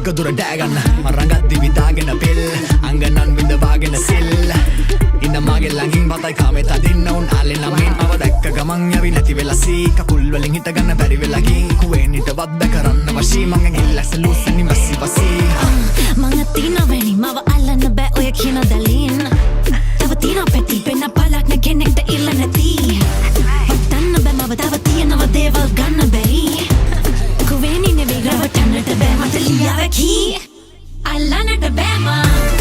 ටික දුර ඩෑ ගන්න. මං රඟද්දි විදාගෙන පිල්, අංගනන් විඳවාගෙන සිල්. ඉන්න මගේ ළඟින් බතයි කාමේ තදින්න උන් ආලේ නමින්. මව දැක්ක ගමන් යවි නැති වෙලා සී. කකුල් වලින් හිට ගන්න බැරි වෙලා ගින්. කුවේනිටවත් බෑ කරන්න වශී. මං ඇඟිල්ල ලූසනි මැසි වසී. මං අතින වැනි මව අල්ලන්න බෑ ඔය කියන දලින්. තව තියෙන පැති පෙන්න පලක් නෑ කෙනෙක්ට ඉල්ල නැති. වටන්න බෑ මව, තව තියෙනව දේවල් ගන්න බැරි. කුවේණි නෙවෙයි, රවටන්නට බෑ මට ලියාවකි. අල්ලන්නට බෑ මා.